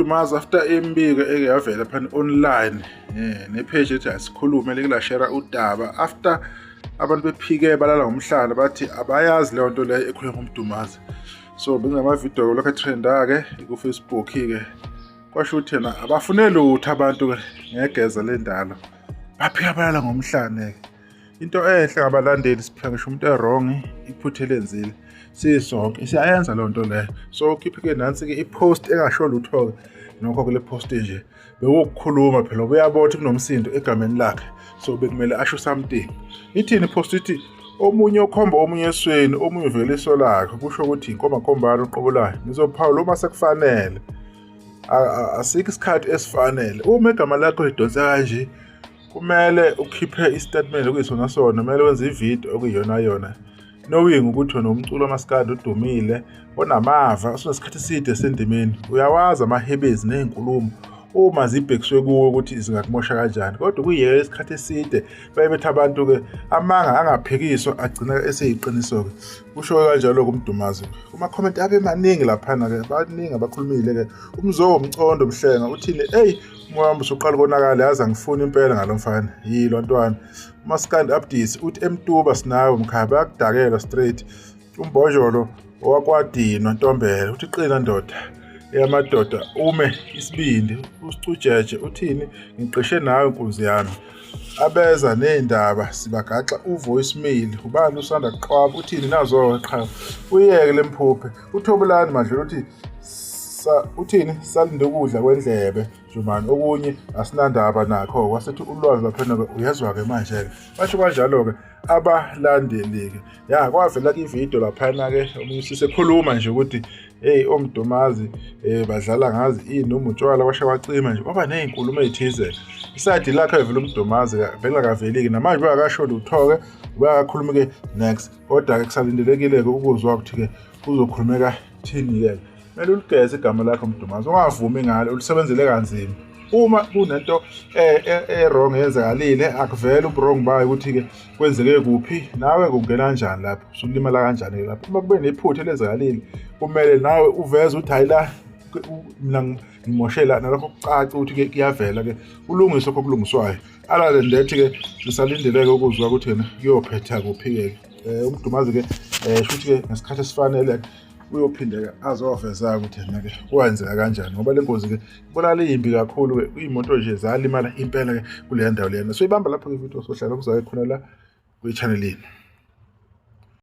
UMdumazi after imibiko eke yavela phana online nepage ethi asikhulume likulashera udaba after abantu bephike balala ngomhlala bathi abayazi leyo nto leyo ekhulunywa ngoMdumazi. So bekunama-video lokho etrenda-ke ku-Facebook-ke kwasho ukuthi yena abafune lutho abantu-ke ngegeza lendalo baphika balala ngomhlane-ke. Into enhle ngabalandeli siphika ngisho umuntu e-wrong iphutha elenzile sisonke siyayenza leyo nto leyo. So ukhiphe-ke nansi-ke i-post engasho lutho-ke nokho kule post nje bekuwukukhuluma phela uyabona ukuthi kunomsindo egameni lakhe so bekumele asho something. Ithini i-post? Ithi omunye ukhomba omunye esweni, omunye uvela iso lakhe, kusho ukuthi inkomba uqobo lwayo. Ngizophawula uma sekufanele. Asikho isikhathi esifanele. Uma igama lakho lidonsa kanje kumele ukhiphe istatement okuyisona sona, kumele wenze ividiyo okuyiyona yona, knowing ukuthi wena umculo wamaskandi udumile, onamava, usunesikhathi eside esendimeni, uyawazi amahebezi ney'nkulumo uma zibhekiswe kuwe ukuthi zingakumosha kanjani. Kodwa ukuyiyekela isikhathi eside baye bethi abantu-ke amanga angaphikiswa agcina eseyiqiniso-ke. Kusho kanjalo-ke uMdumazi. Kuma-comment abe maningi laphana-ke, baningi abakhulumile-ke. Umzowo Mcondo Mhlenga uthini? Eyi, umoya wami usuqala ukonakala, yazi angifuni impela ngalo mfana. Yilo ntwana. UMaskandi Abdisi uthi emtuba sinawe mkhaya, bayakudakela straight. Umbojolo owakwadinwa Ntombela uthi qina ndoda eyamadoda, ume isibindi usicujeje. Uthini? Ngiqishe nawe nkunzi yami. Abeza ney'ndaba sibagaxa u-voicemail. Ubani usanda kuqwaba? Uthini? Nazo-ke qha uyeke le mphuphe. Uthobelani Madlula uthi uthini? Salinde ukudla kwendlebe Jumani, okunye asinandaba nakho. Wasethi ulwazi laphana-ke uyezwa-ke manje-ke, basho kanjalo-ke abalandeli-ke. Ya kwavela ividiyo laphana-ke omunye usisi ekhuluma nje ukuthi hey oMdumazi badlala ngazi ini noma utshwala kwasha kwacima nje, kwaba ney'nkulumo ey'thize. Isayidi lakhe vele uMdumazi belingakaveli-ke namanje bengakasho lutho-ke, bengakakhulumi-ke next, kodwa-ke kusalindelekile-ke ukuzwa ukuthi-ke kuzokhulumeka thini-ke. Kumele uligeze igama lakho Mdumazi, ungavumi ngalo, ulisebenzele kanzima. Uma kunento e-wrong eyenzakalile akuvele ubu-wrong bayo ukuthi-ke kwenzeke kuphi, nawe kungena kanjani lapho, usulimala kanjani-ke lapho. Uma kube nephutha elenzakalile kumele nawe uveze ukuthi hhayi la mina ngimoshela, nalokho kucace ukuthi-ke kuyavela-ke, kulungiswe lokho okulungiswayo. Other than that-ke sisalindeleke ukuzwa ukuthi yena kuyophetha kuphi-ke. UMdumazi-ke shuthi-ke ngesikhathi esifanele uyophinde-ke azoveza ukuthi yena-ke kwenzeka kanjani, ngoba le ngozi-ke ibonakala iyimbi kakhulu-ke, iy'moto nje zalimala impela-ke kuleya ndawo leyana. So ibamba lapho-ke ividiyo, sohlala kuzayo khona la kwi-channel yenu.